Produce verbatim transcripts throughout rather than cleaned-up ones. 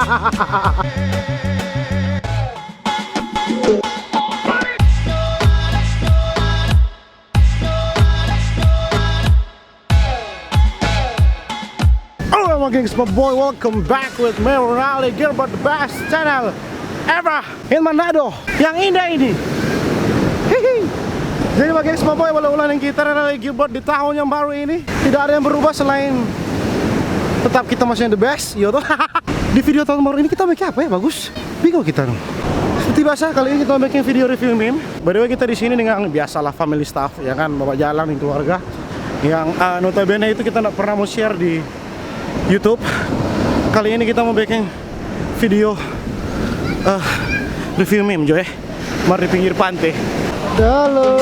Halo, my gengs, my boy, welcome back with me, Ronaldo Gilbert, the best channel ever in Manado yang indah ini. Hihi. Jadi, my gengs, my boy, bale ulang deng kita, Ronaldo Gilbert, di tahun yang baru ini. Tidak ada yang berubah selain tetap kita masih yang the best, yo toh. Di video tahun baru ini kita make apa ya, bagus? Bingung kita nih. Seperti biasa, kali ini kita bikin video review meme. By the way, kita di sini dengan biasalah family staff, ya kan, bawa jalan nih keluarga. Yang, eh, notabene itu kita nggak pernah mau share di YouTube. Kali ini kita mau bikin video, eh, review meme, jo, eh. Mar di pinggir pante. Halo.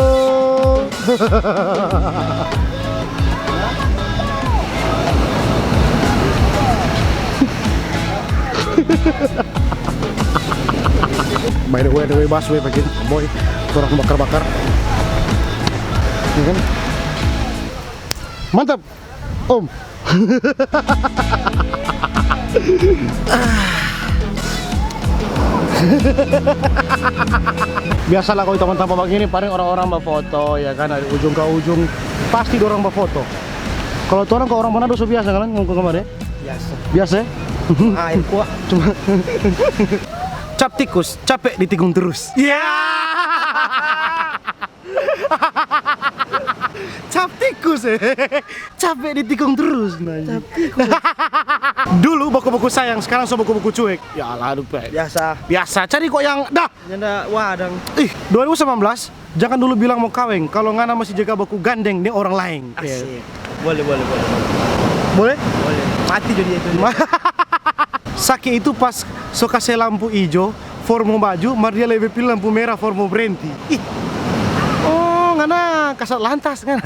By the way, the way, busway pagi, boy, orang bakar-bakar. Ya kan? Mantap, Om. Biasalah, kalau di tampa-tampa bagini, paling orang-orang bafoto, ya kan, dari ujung ka ujung, pasti dorang bafoto. Kalau torang, kalau orang Manado so biasa kan, ngomong kemarin? Biasa. Biasa, ya? Air kuah. Cuma cap tikus, capek ditikung terus. Iya. Cap tikus, eh. Capek ditikung terus, nah. Cap tikus. Dulu baku-baku sayang, sekarang so baku-baku cuek. Ya Allah, aduh, pe. Biasa. Biasa, cari kok yang dah. Nyanda wadang. Ih, dua ribu sembilan belas, jangan dulu bilang mau kaweng, kalau ngana masih jaga baku gandeng deng orang laeng. Asik. Boleh, boleh, boleh. Boleh? Boleh. Mati jadi itu. Ma-, Saki itu pas so kase lampu ijo, for mo maju, mar dia lebe pilih lampu mera for mo brenti. Ih. Oh, ngana kasat lantas kan?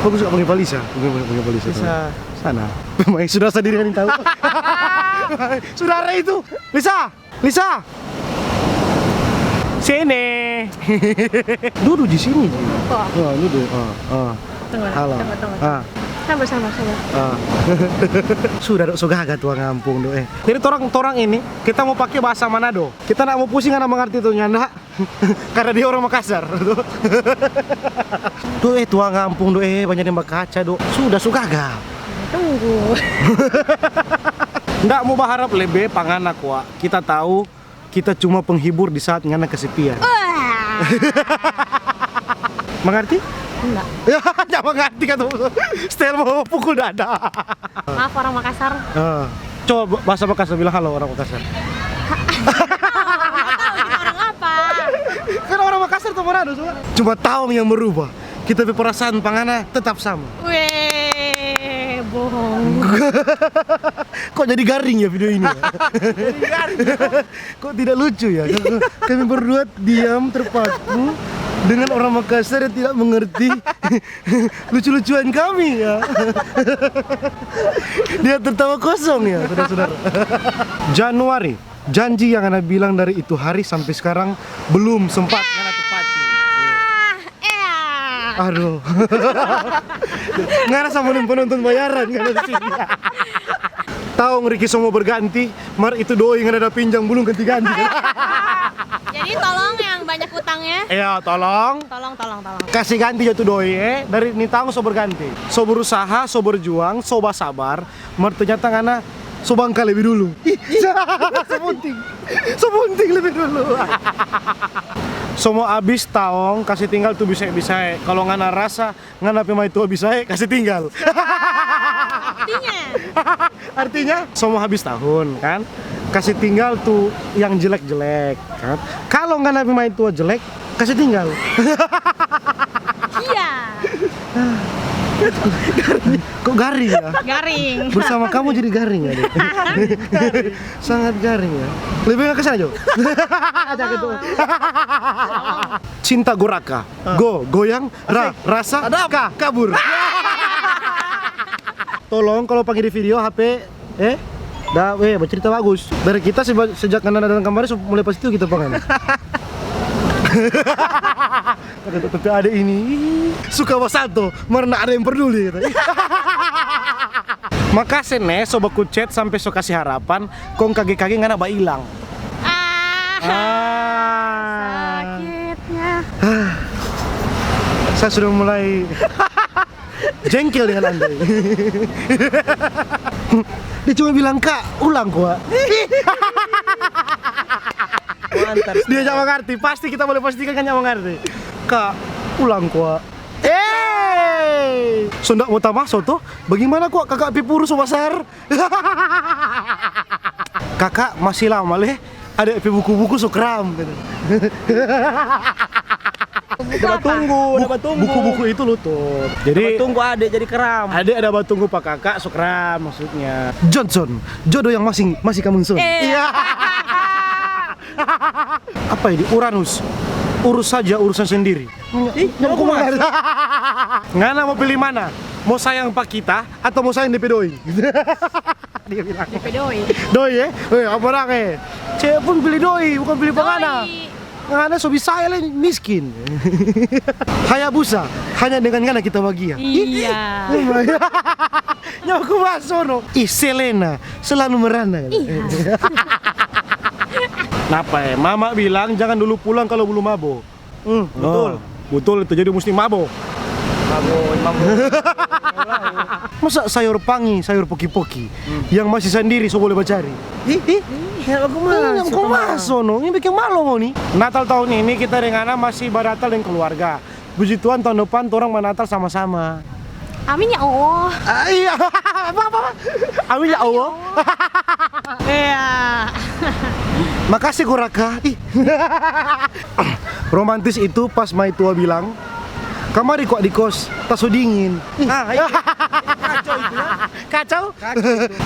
Bagus gak panggil pa Lisa? Panggil, panggil, panggil pa Lisa. Lisa. Sana. Memang sudah sendiri kan yang tahu. Sudara itu. Lisa! Lisa! Sini. Dudu di sini, ji. Kok? Ah, dudu. Ah, ah. Tunggu, halo, tunggu, tunggu. Ah. Sabar, sabar, sabar. Ah. Sudah, dok, so gaga tuang kampung, dok, eh. Jadi torang, torang ini, kita mau pake bahasa Manado. Kita ndak mau pusing, ngana mangarti tu, nyanda? Karena dia orang Makassar. Tuh, eh, tuang kampung, dok, eh, banyak yang bakaca, dok. Sudah, so gaga. Tunggu. Ndak mau baharap lebe pa ngana kwa. Kita tahu kita cuma penghibur di saat ngana kesepian. Wah. Mengerti? Enggak. Ya, nggak mengerti kata. Style mau pukul dada. Maaf, orang Makassar. Ah. Coba ba-, bahasa Makassar, bilang halo orang Makassar. Nggak tahu kita orang apa. Kan orang Makassar tu Manado, cuma. Cuma taong yang berubah. Kita pe perasaan pa ngana tetap sama. Weh, bohong. Kok jadi garing ya video ini ya? Jadi garing. Kok tidak lucu ya? Kami berdua diam terpaku dengan orang Makassar yang tidak mengerti lucu-lucuan kami ya. Dia tertawa kosong ya, saudara-saudara. Januari. Janji yang ngana bilang dari itu hari sampe skarang belum sempat ngana tepati. Ah, eh. Aduh. Ngana sama deng penonton bayaran ngana di sini. Taong Ricky so mo berganti, mar itu doi ngana da pinjang belum ganti-ganti. Jadi tolong yang banyak utangnya. Iya, tolong. Tolong, tolong, tolong. Kasi ganti jo tu doi, eh. Dari ni taong so berganti. So berusaha, so berjuang, so basabar. Mar ternyata ngana so bangka lebe dulu. Ih, so bunting. So bunting lebe dulu. So mo abis taong, kasi tinggal tu bisae-bisae. Kalu ngana rasa ngana pe maitua bisae, kasi tinggal. Artinya? Artinya, so mo habis tahun, kan? Kasi tinggal tu yang jelek-jelek, kan? Kalu ngana pe maitua jelek, kasi tinggal. Iya. Kok garing ya? Garing. Bersama kamu jadi garing ya, Dek? Sangat garing ya. Lebih nggak ke sana, Jo? Ada gitu. Cinta goraka. Ah. Go, goyang, ra, asik. Rasa, ada apa? Ka, kabur. Tolong kalau pagi di video H P Eh? Da, eh, bacerita bagus. Dari kita seba-, sejak ngana datang kamari, so mulai pas itu kita pangan. Tapi ada ini, suka basalto, mar nda ada yang peduli, kata. Makase ne, so baku chat sampe so kase harapan, kong kage-kage ngana bailang. Ah, Ah. Sakitnya. Saya sudah mulai jengkel dengan Anda. Dia cuma bilang, "Kak, ulang, Kak." Mantap. Dia nggak mengerti, pasti kita boleh pastikan kan nggak mengerti. "Kak, ulang, Kak." Eh, so ndak mau tambah so toh? Bagaimana, Kak, kakak pe puru so basar? Kakak masih lama leh, ada pe buku-buku so kram, kata. Ada batunggu, ada batunggu. Buku-buku itu lutut. Jadi Batunggu ade jadi keram. Ade ada batunggu pa kakak so kram maksudnya. Johnson, jodoh yang masing masih kamu son. Eh. Iya. Apa ini? Uranus. Urus saja urusan sendiri. Ih, nyamuk mas. Ngana mau pilih mana? Mau sayang pa kita atau mau sayang depe doi? Dia bilang. Depe doi. Doi, eh? Eh, apa orang, eh? Cewek pun pilih doi, bukan pilih pa ngana. Doi. Ngana so bisa ya, le, miskin. Hayabusa, hanya dengan ngana kita bahagia. Iya. Nyawa ku basono. Ih, Selena selalu merana. Iya. Napa, eh? Mama bilang jangan dulu pulang kalau belum mabo. Hmm, Betul. Betul itu, jadi mesti mabo. Mabo, mabo. Masa sayur pangi, sayur poki-poki yang masih sendiri so boleh bacari? Ih, ih. Ih, aku mas. Yang kau mas, sono, ini bikin malu ngoni. Natal tahun ini kita dengan masih baratal dengan keluarga. Puji Tuhan, tahun depan torang manatal sama-sama. Amin ya Allah. Ah, iya. Apa, apa? Amin ya Allah. Iya. Makasih, Kuraka. Ih. Romantis itu pas mai tua bilang, "Kamari kwa di kos, ta so dingin." Ih. Ah, iya. Kacau itu ya. Kacau.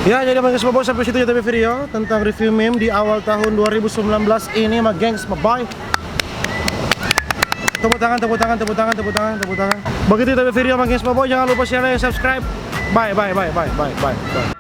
Ya, jadi Bang Gengs Boboy, sampai situ ya tapi video tentang review meme di awal tahun dua ribu sembilan belas ini sama Gengs Boboy. Tepuk tangan, tepuk tangan, tepuk tangan, tepuk tangan, tepuk tangan. Begitu tapi video Bang Gengs Boboy, jangan lupa share, like, subscribe. Bye, bye, bye, bye, bye, bye, bye.